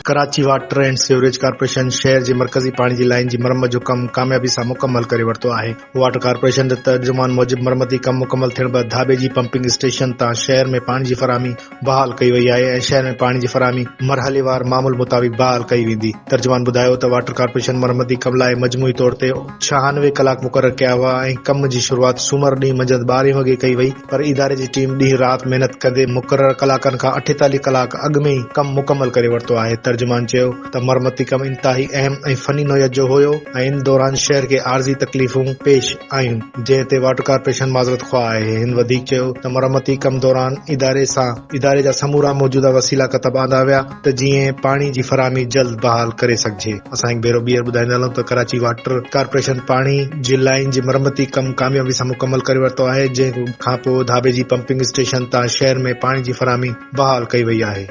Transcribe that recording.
Karachi water and sewerage corporation شهر جي مرڪزي پاڻي جي لائين جي مرمت جو ڪم ڪاميابي سان مڪمل ڪري ورتو آهي. واٽر ڪارپوريشن جي ترجمان موجب مرمتي ڪم مڪمل ٿيڻ بعد ڌاٻيجي پمپنگ اسٽيشن تان شهر ۾ پاڻي جي فراهمي بحال ڪئي وئي آهي ۽ شهر ۾ پاڻي جي فراهمي مرحليوار معمول مطابق بحال ڪئي ويندي. ترجمان ٻڌايو ته واٽر ڪارپوريشن مرمتي ڪم لاء مجموعي طور تي 96 ڪلاڪ مقرر ڪيا هئا ۽ ڪم جي شروعات سومر ڏينهن منجهند ٻارهين وڳي ڪئي وئي پر اداري جي ٽيم ڏينهن رات محنت ڪندي مقرر ڪلاڪن کان 48 ڪلاڪ اڳ ۾ ئي ڪم مڪمل ڪري ورتو آهي. ترجمان چيو ته مرمتي ڪم انتهائي اهم ۽ فني نوعيت جو هيو ۽ ان دوران شهر کي عارضي تڪليفون پيش آيون جنهن تي واٽر ڪارپوريشن معذرت خواهه آهي. هن وڌيڪ چيو ته مرمتي ڪم دوران اداري سان اداري جا سمورا موجوده وسيلا ڪتب آندا ويا ته جيئن پاڻي جي فراهمي جلد بحال ڪري سگهجي. اسان هڪ ڀيرو ٻيهر ٻڌائيندا هلون ته ڪراچي واٽر ڪارپوريشن پاڻي جي لائين جي مرمتي ڪم ڪاميابي سان مڪمل ڪري ورتو آهي جنهن کانپوء ڌاٻيجي پمپنگ اسٽيشن تان شهر ۾ پاڻي جي فراهمي بحال ڪئي وئي آهي.